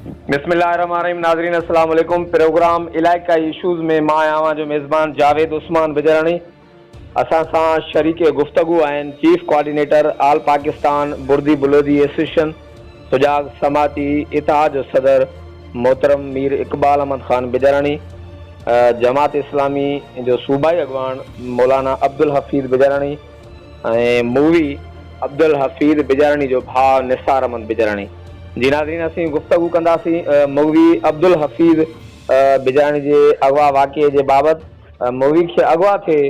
بسم الله الرحمن الرحيم ناظرين السلام عليڪم پروگرام علائقائي اشوز ۾ مان آهيان اوهان جو ميزبان جاويد عثمان بجراڻي اسان سان شريڪ گفتگو آهن chief coordinator all Pakistan Burdi Buledi association Sujag سماعتي اتحاد جو صدر محترم مير اقبال احمد خان بجراڻي جماعت اسلامي جو صوبائي اڳواڻ مولانا عبدالحفيظ بجراڻي ۽ مووي عبدالحفيظ بجاراڻي جو ڀاء نثار احمد بجاراڻي جي ناظرين اسين گفتگو ڪنداسين مغوي عبدالحفيظ بجاراڻي جي اغوا واقعي جي بابت مغوي کي اغوا ٿئي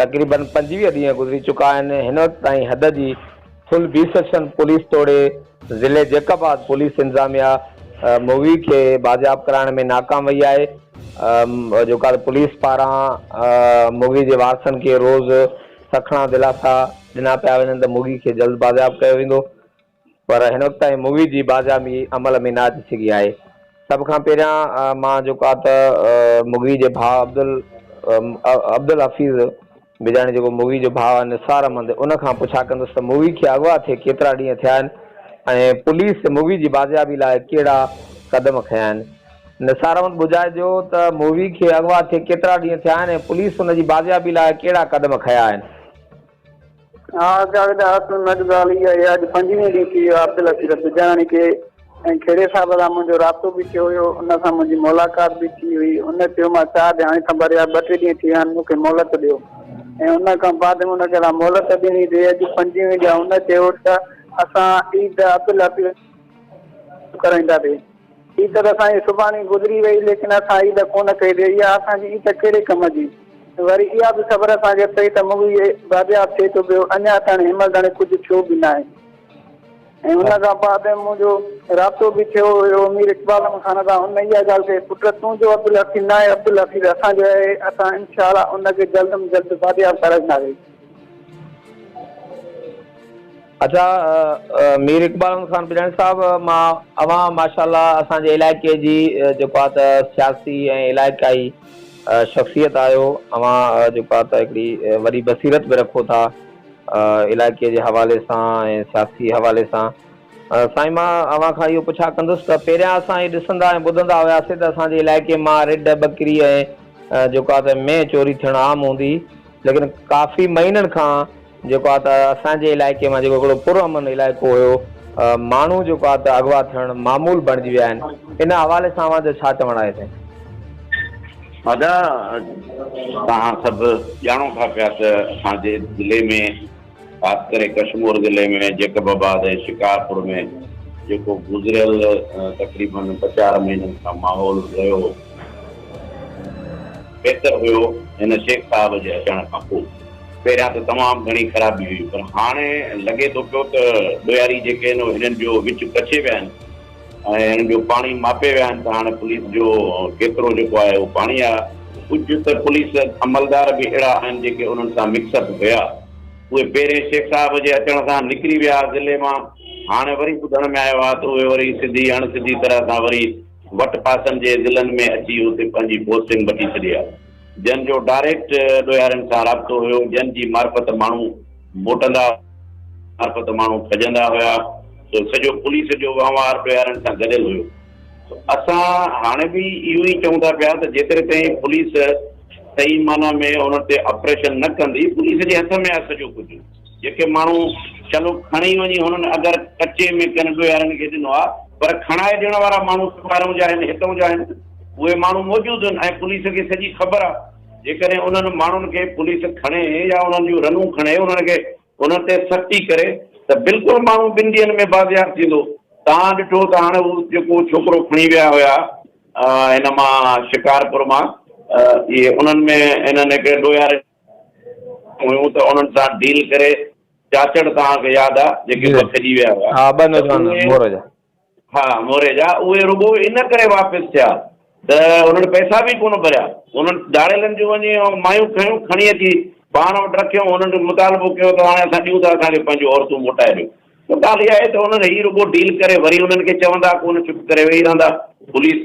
تقريبن 25 ڏينهن گذري چڪا آهن هن وقت تائين حد جي ڦل بي سيڪشن پوليس توڙي ضلعي جيڪب آباد پوليس انتظاميا مغوي کي بازياب ڪرائڻ ۾ ناڪام وئي آهي جيڪا پوليس پاران مغوي جي وارثن کي روز سکڻا دلاسا ڏنا پيا وڃن ته مغوي کي جلد بازياب ڪيو ويندو پر هن وقت تائين مغوي جي بازيابي عمل ۾ نه اچي سگهي آهي. سڀ کان پهريان مان جيڪو آ ته مغوي جي ڀاء عبدل عبدالحفيظ بجاڻي جيڪو مغوي جو ڀاء آهي نثار احمد ان کان پڇا ڪندس ته مغوي کي اغوا ٿئي ڪيترا ڏينهن ٿيا آهن ۽ پوليس مغوي جي بازيابي لاء ڪهڙا قدم کنيا آهن. نثار احمد ٻڌائجو ته مغوي کي اغوا ٿئي ڪيترا ڏينهن ٿيا آهن ۽ پوليس ان جي بازيابي لاء ڪهڙا قدم کنيا آهن. ها جاويد اصل ۾ اڄ ڳالهه اها آهي اڄ پنجويهه ڏينهن ٿي ويو عبدالحفيظ بجاراڻي کي ۽ کهڙي صاحب سان منهنجو رابطو به ٿيو هيو ان سان منهنجي ملاقات به ٿي هئي ان چيو مان چار ڏهاڙي کان ڀريا ٻه ٽي ڏينهن ٿي ويا آهن مون کي مهلت ڏيو ۽ ان کان بعد ۾ ان کي اسان مهلت ڏني تي اڄ پنجويهه ڏينهن ان چيو ته اسان عيد عبدالحفيظ ڪرائينداسين عيد ته اسان جي سڀاڻي گذري وئي ليڪن اسان عيد ڪونه ڪئي ته اها اسان جي عيد ڪهڙي ڪم جي؟ وري اها به خبر اسان کي پئي ته مغوي بازياب ٿئي ٿو پيو اڃا تائين هن مهل تائين ڪجهه ٿيو به ناهي ۽ ان کان بعد منهنجو رابطو به ٿيو هيو مير اقبال احمد خان سان ان اها ڳالهه ڪئي پٽ تنهنجو عبدالحفيظ ناهي عبدالحفيظ اسان جو آهي اسان انشاء الله ان کي جلد ۾ جلد بازياب ڪرائينداسين. اڇا مير اقبال احمد خان پڄاڻي صاحب مان اوهان ماشاء الله اسان جي علائقي جي جيڪو آ ته سياسي ۽ علائقائي شخصيت آهيو اوهان جيڪو آ ته هڪڙي وڏي بصيرت به رکو ٿا علائقي جي حوالي سان ۽ سياسي حوالي سان سائين مان اوهان کان اهو پڇا ڪندس ته پهريان اسان اهي ڏسندا ۽ ٻڌندا هياسي ته اسان جي علائقي مان رڍ ٻڪري ۽ جيڪو آ ته مينهن چوري ٿيڻ عام هوندي ليڪن ڪافي مهينن کان جيڪو آ ته اسان جي علائقي مان جيڪو هڪڙو پر امن علائقو هيو ماڻهو جيڪو آ ته اغوا ٿيڻ معمول بڻجي ويا آهن ان حوالي سان اوهان جو ڇا چوڻ آهي سائين. ادا توهان سڀ ڄاڻو ٿا پيا ته اسان جي ضلعي ۾ خاص ڪري ڪشمور ضلعي ۾ جيڪب آباد ۽ شڪارپور ۾ جيڪو گذريل تقريبن ٻه چار مهينن کان ماحول رهيو بهتر هيو هن شيخ صاحب جي اچڻ کان پوء. پهريان ته تمام گهڻي خرابي هئي پر هاڻي لڳي ٿو پيو ته ڏوهاري جيڪي آهن اهي هنن جو وچ ڪڇي ويا آهن ۽ هنن جو پاڻي ماپي ويا آهن ته هاڻي پوليس جو ڪيترو جيڪو آهي اهو پاڻي آهي. ڪجهه ته پوليس عملدار به اهڙا آهن جيڪي انهن سان مڪس اپ هيا اهي پهرين شيخ صاحب جي اچڻ سان نڪري ويا ضلعي مان هاڻي وري ٻڌڻ ۾ آيو آهي ته اهي وري سڌي اڻ سڌي طرح سان وري وٽ پاسن جي ضلعن ۾ اچي اتي پنهنجي پوسٽنگ وٺي ڇڏي آهي. جن جو ڊائريڪٽ ڏوهارين سان رابطو هيو، جن جي معرفت ماڻهو موٽندا معرفت ماڻهو کڄندا هيا، سو سڄو پوليس جو وهنوار ڏوهارين سان گڏيل هيو. سو اسان هاڻي به اهو ئي چئون ٿا پيا ته جيتري تائين پوليس صحيح معنيٰ ۾ انهن تي آپريشن نه ڪندي، پوليس جي هٿ ۾ آهي سڄو ڪجهه، جيڪي ماڻهو چلو کڻي وڃي هنن اگر ڪچي ۾ ڪن ڏوهارين کي ڏنو آهي پر کڻائي ڏيڻ وارا ماڻهو ٻاهرئون جا آهن هتئون جا آهن. اهي ماڻهو موجود آهن ۽ پوليس کي سڄي خبر آهي، جيڪڏهن انهن ماڻهن کي پوليس کڻي يا انهن جون رنون کڻي انهن کي انهن تي سختي ڪري ته بلڪل ماڻهو ٻن ڏينهن ۾ بازياب ٿيندو. توهان ڏٺو ته هاڻي هو جيڪو ڇوڪرو کڻي ويا هيا هن مان شڪارپور مان اهي انهن ۾ هنن هڪڙي ڏوهاري هيون ته انهن سان ڊيل ڪري چاچڙ توهان کي ياد آهي جيڪي ٻه کڄي ويا هيا ها ٻه نوجوان مور جا. ها موري جا اهي رڳو ان ڪري واپس ٿيا ته انهن پئسا به ڪونه ڀريا. انهن ڌاڙيلن جون وڃي مايون کنيون کڻي اچي پاڻ وٽ رکيون انهن مطالبو ڪيو ته هاڻي اسان ڏيون ٿا اسان کي پنهنجون عورتون موٽائي ڏيو. ته ڳالهه اها آهي ته انهن هي رڳو ڊيل ڪري وري انهن کي چوندا ڪونه چپ ڪري ويهي رهندا. پوليس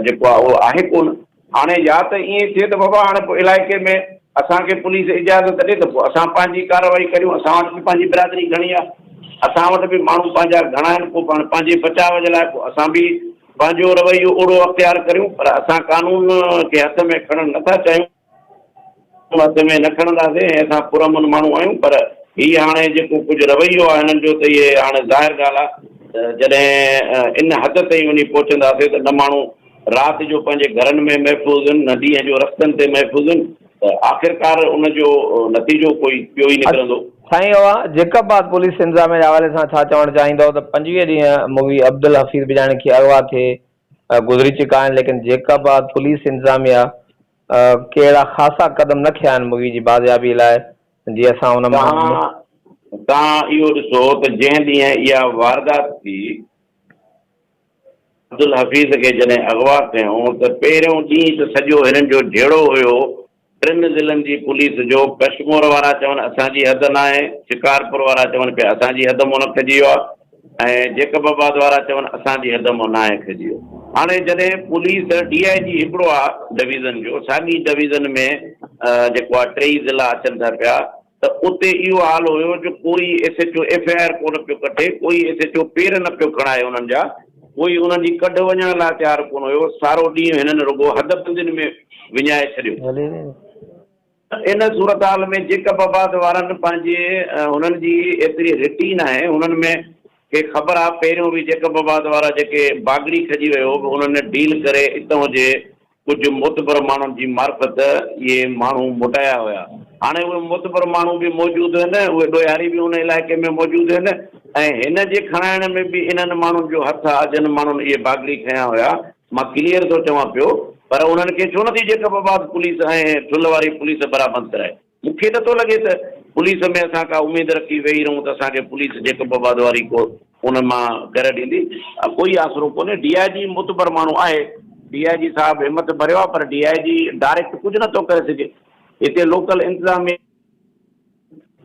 جيڪو آهي اهو آهي ڪونه. هاڻي يا ته ائين ٿئي ته بابا هاڻي پوء علائقي ۾ اسان کي پوليس اجازت ڏي ته پوء اسان پنهنجي ڪارروائي ڪريون، اسان وٽ به پنهنجي برادري گهڻي آهي. اسان وٽ به ماڻهو پنهنجا گهڻا آهن پوء پاڻ پنهنجي بچاء جي لاء پوء اسان به پنهنجو رويو اوڙو اختيار ڪريون پر اسان قانون کي هٿ ۾ کڻڻ نٿا چاهيون. هٿ ۾ نه کڻنداسين ۽ اسان پرامن ماڻهو آهيون پر هي هاڻي جيڪو ڪجهه رويو آهي هنن جو ته اهي هاڻي ظاهر ڳالهه آهي ته جڏهن ان حد تائين وڃي پهچنداسين ته نه ماڻهو رات جو پنهنجي گهرن ۾ محفوظ آهن نه ڏينهن جو رستن تي محفوظ آهن ته آخرڪار ان جو نتيجو ڪوئي ٻيو ئي نڪرندو. سائين اوهان جيڪب آباد پوليس انتظاميه جي حوالي سان ڇا چوڻ چاهيندؤ ته 25 ڏينهن مغوي عبدالحفيظ بجاڻي کي اغوا ٿئي گذري چڪا آهن ليڪن جيڪب آباد پوليس انتظاميه ڪي اهڙا خاصا قدم نه کنيا آهن مغوي جي بازيابي لاء جي اسان ان مان توهان اهو ڏسو ته جنهن ڏينهن اها واردات ٿي، عبدالحفيظ کي جڏهن اغوا ڪيائون ته پهريون ڏينهن ته سڄو هنن جو جهيڙو هيو، ٽن ضلعن جي پوليس جو، ڪشمور وارا چون اسان جي حد ناهي، شڪارپور وارا چون پيا اسان جي حد مون نه کڄي ويو آهي ۽ جيڪب آباد وارا چون اسان جي حد مون ناهي کڄي ويو. هاڻي جڏهن پوليس ڊي I جي هڪڙو آ ڊويزن جو، ساڳي ڊويزن ۾ جيڪو آ ٽيئي ضلعا اچن ٿا پيا ته اتي اهو حال هيو جو ڪوئي S H O F I R ڪونه پيو ڪڍي، ڪوئي ايس ايڇ او پير نه پيو کڻائي انهن جا، ڪوئي انهن جي ڪڍ وڃڻ لاء تيار ڪونه هيو، سارو ڏينهن هنن رڳو حدبندين ۾ وڃائي ڇڏيو. ان صورتحال ۾ جيڪب آباد وارن پنهنجي هنن جي ايتري رٽي ناهي، هنن ۾ کي خبر آ پهريون به جيڪب آباد وارا جيڪي باگڙي کڄي ويو هو انهن ڊيل ڪري اتهون جي ڪجهه معتبر ماڻهن جي معرفت اهي ماڻهو موٽايا هيا. هاڻي اهي معتبر ماڻهو به موجود هن، اهي ڏوهاري به ان علائقي ۾ موجود هن ۽ هن جي کڻائڻ ۾ به انهن ماڻهن جو هٿ آ جن ماڻهن اهي باگڙي کنيا هيا. مان ڪليئر ٿو چوان پيو پر انهن کي ڇو نٿي جيڪب آباد پوليس ۽ ٺل واري پوليس برآمد ڪرائي؟ مون کي نٿو لڳي ته پوليس ۾ اسان ڪا اميد رکي ويهي رهون ته اسان کي پوليس جيڪب آباد واري ڪو ان مان گهر ڏيندي. ڪوئي آسرو ڪونهي. ڊي I جي معتبر ماڻهو آهي. ڊي I جي صاحب همت ڀريو آهي پر ڊي I جي ڊائريڪٽ ڪجهه نٿو ڪري سگهي. هتي لوڪل انتظاميه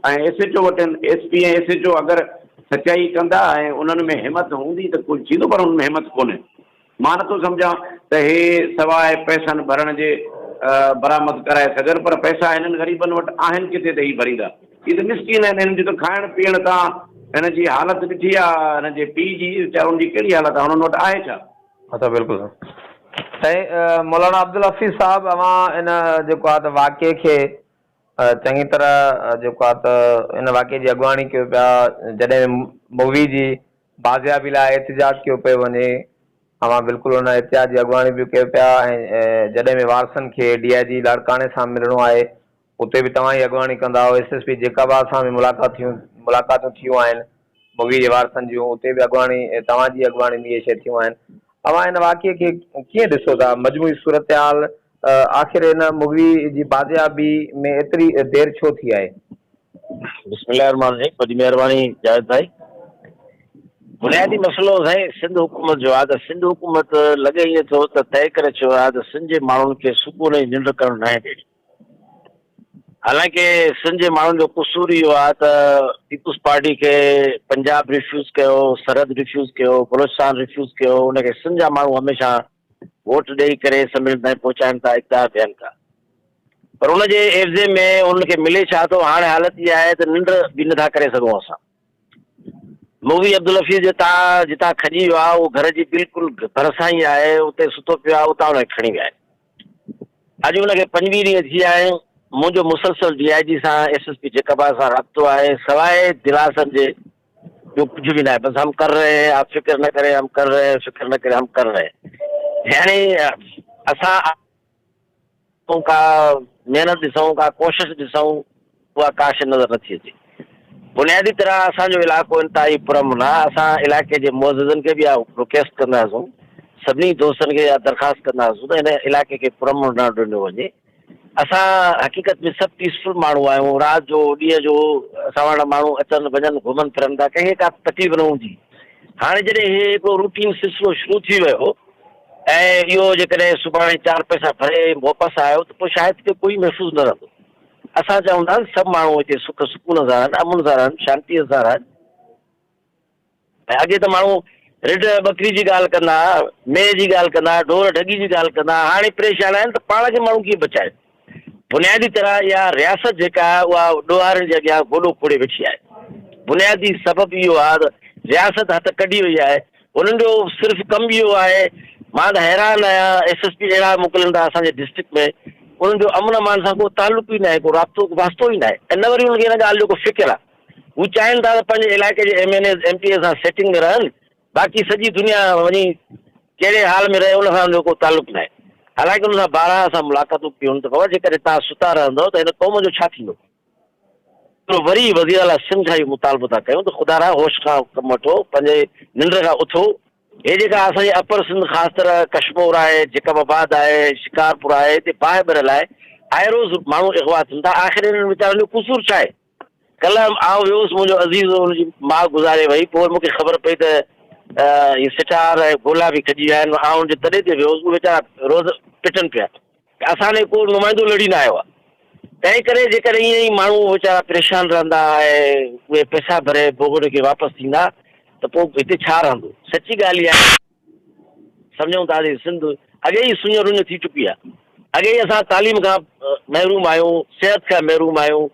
۽ ايس ايڇ او وٽ آهن. S P ۽ S H O اگر سچائي ڪندا ۽ انهن ۾ همت هوندي ته ڪجهه ٿيندو پر انهن ۾ همت ڪونهي. مان نٿو سمجهان ته هي سواء پئسن ڀرڻ جي برآمد ڪرائي سگهن پر پئسا هنن غريبن وٽ آهن ڪٿي ته هي ڀريندا. هي ته مسڪين آهن هنن جي ته کائڻ پيئڻ تان هن جي حالت ڏٺي آ هن جي پيء جي ويچارن جي ڪهڙي حالت آ هنن وٽ آهي ڇا؟ اچا بلڪل سائين مولانا عبدالحفيظ صاحب اوهان ان جيڪو آ ته واقعي کي چڱي طرح جيڪو آ ته ان واقعي جي اڳواڻي ڪيو پيا جڏهن مغوي جي بازيابي لاء احتجاج ڪيو پيو وڃي، اوهان بلڪل ان احتجاج جي اڳواڻي به ڪيو پيا ۽ جڏهن به وارثن کي ڊي I جي لاڙڪاڻي سان ملڻو آهي اتي به توهان ئي اڳواڻي ڪندا آهيو، ايس ايس پي جيڪب آباد سان به ملاقات ٿيون ملاقاتون ٿيون آهن مغوي جي وارثن جون اتي به اڳواڻي توهان جي اڳواڻي ۾ اهي شيء ٿيون آهن، اوهان ان واقعي کي ڪيئن ڏسو ٿا مجموعي صورتحال آخر ان مغوي جي بازيابي ۾ ايتري دير ڇو ٿي آهي؟ بسم الله الرحمٰن الرحيم وڏي مهرباني جاويد ڀائي بنيادي مسئلو سائين سنڌ حڪومت جو آهي ته سنڌ حڪومت لڳي ائين ٿو ته طئي ڪري ڇڏيو آهي ته سنڌ جي ماڻهن کي سڪون ۽ ننڊ ڪرڻ ناهي ڏيڻي حالانڪه سنڌ جي ماڻهن جو قصور اهو آهي ته پيپلز پارٽي کي پنجاب ريفيوز ڪيو سرحد ريفيوز ڪيو بلوچستان ريفيوز ڪيو ان کي سنڌ جا ماڻهو هميشه ووٽ ڏئي ڪري اسيمبلين تائين پهچائن ٿا اقتدار ڏين ٿا پر ان جي عيوضي ۾ انهن کي ملي ڇا ٿو هاڻي حالت اها آهي ته ننڊ به نٿا ڪري سگهون اسان مغوي عبدالحفيظ جتان جتان کڄي ويو آهي اهو گهر جي بلڪل ڀرسان ئي آهي اتي ستو پيو آهي اتان ان کي کڻي ويا آهن اڄ ان کي 25 ڏينهن ٿي ويا آهن منهنجو مسلسل ڊي I جي سان ايس ايس پي جيڪب آباد سان رابطو آهي سواء دلاسن جي ٻيو ڪجهه به ناهي بس هم ڪر رهي هين آپ فڪر نه ڪري هم ڪر رهي هين فڪر نه ڪري هم ڪر رهي يعني اسان ڪا محنت ڏسون ڪا ڪوشش ڏسون اها ڪا شيء نظر نٿي اچي بنيادي طرح اسان جو علائقو انتهائي پرامن آهي اسان علائقي جي معززن کي به اها رڪويسٽ ڪنداسون سڀني دوستن کي اها درخواست ڪنداسون ته هن علائقي کي پرامن نه ڏنو وڃي اسان حقيقت ۾ سڀ پيسفل ماڻهو آهيون، رات جو ڏينهن جو اسان وٽ ماڻهو اچن وڃن گهمن ڦرن ٿا ڪنهن کي ڪا تڪليف نه هوندي. هاڻي جڏهن هي هڪڙو روٽين سلسلو شروع ٿي ويو ۽ اهو جيڪڏهن سڀاڻي چار پئسا ڀري واپس آيو ته پوء شايد ڪي ڪوئي محفوظ نه رهندو. اسان چاهيون ٿا ته سڀ ماڻهو هتي سک سڪون سان رهن، امن سان رهن، شانتيء سان رهن. ۽ اڳي ته ماڻهو رڍ ٻڪري جي ڳالهه ڪندا ها، مينهن جي ڳالهه ڪندا ها، ڍور ڍڳي جي ڳالهه ڪندا ها، هاڻي پريشان آهن ته پاڻ کي ماڻهو ڪيئن بچائين. بنيادي طرح اها رياست جيڪا آهي اها ڏوهارين جي اڳيان گوڏو کوڙي ويٺي آهي. بنيادي سبب اهو آهي ته رياست هٿ ڪڍي وئي آهي. هنن جو صرف ڪم اهو آهي، مان ته حيران آهيان ايس ايس پي اهڙا موڪلين ٿا اسان جي ڊسٽرڪٽ ۾، انهن جو امن امان سان ڪو تعلق ئي ناهي، ڪو رابطو ڪو واسطو ئي ناهي ۽ نه وري انهن کي ان ڳالهه جو ڪو فڪر آهي. هو چاهين ٿا ته پنهنجي علائقي جي M N As, M P As سان سيٽنگ ۾ رهن، باقي سڄي دنيا وڃي ڪهڙي حال ۾ رهي ان سان ان جو ڪو تعلق ناهي. حالانڪه ان سان بارها اسان ملاقاتون ڪيون ته بابا جيڪڏهن توهان ستا رهندؤ ته هن قوم جو ڇا ٿيندو؟ وري وزير اعليٰ سنڌ کان اهو مطالبو ٿا ڪيون ته خدارا هوش کان ڪم وٺو، پنهنجي ننڊ کان اٿو. هي جيڪا اسان جي اپر سنڌ خاص طرح ڪشمور آهي، جيڪب آباد آهي، شڪارپور آهي، هتي باهه ٻريل آهي، آئي روز ماڻهو اغوا ٿين ٿا، آخر انهن ويچارن جو قصور ڇا آهي؟ ڪلهه آئون ويو هوس منهنجو عزيز هن جي ماء گذاري وئي، پوء مون کي خبر پئي ته هي سٽار ۽ گولا به کڄي ويا آهن، آئون ان جي تڏي تي ويو هوس، اهي ويچارا روز پٽن پيا. اسان ڏي ڪو نمائندو لڙي نه آيو آهي. تنهن ڪري جيڪڏهن ائين ئي ماڻهو ويچارا پريشان رهندا ۽ اهي پئسا ڀري بوگڙي کي واپس ٿيندا ته پوء هتي ڇا رهندو؟ سچي ڳالهه اها آهي سمجهون ٿا ته سنڌ اڳي ئي سڃ رڃ ٿي چڪي آهي. اڳي ئي اسان تعليم کان محروم آهيون، صحت کان محروم آهيون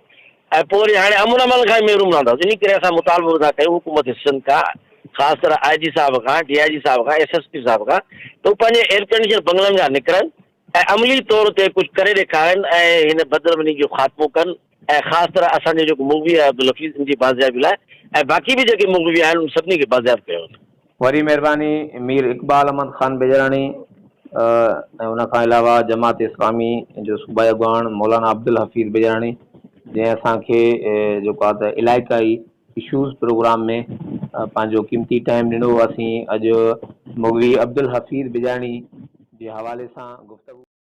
۽ پوء وري هاڻي امن امان کان به محروم رهنداسين. انهي ڪري اسان مطالبو ٿا ڪيون حڪومت سنڌ کان خاص طرح آء جي صاحب کان، ڊي I جي صاحب کان، ايس ايس پي صاحب کان ته هو پنهنجي ايئرڪنڊيشن بنگلن کان نڪرن ۽ عملي طور تي ڪجهه ڪري ڏيکارين ۽ هن بدامني جو خاتمو ڪن ۽ خاص طرح اسان جو جيڪو مغوي آهي عبدالحفيظ ان جي بازيابي لاء ۽ باقي به جيڪي مغوي آهن انهن سڀني کي بازياب ڪيو وڃي. وري مهرباني مير اقبال احمد خان بجراڻي ۽ ان کان علاوه جماعت اسلامي جو صوبائي اڳواڻ مولانا عبدالحفيظ بجراڻي جنهن اسان کي جيڪو آهي ته علائقائي اشوز پروگرام ۾ پنهنجو قيمتي ٽائيم ڏنو اسين اڄ مغوي عبدالحفيظ بجاڻي جي حوالي سان گفتگو.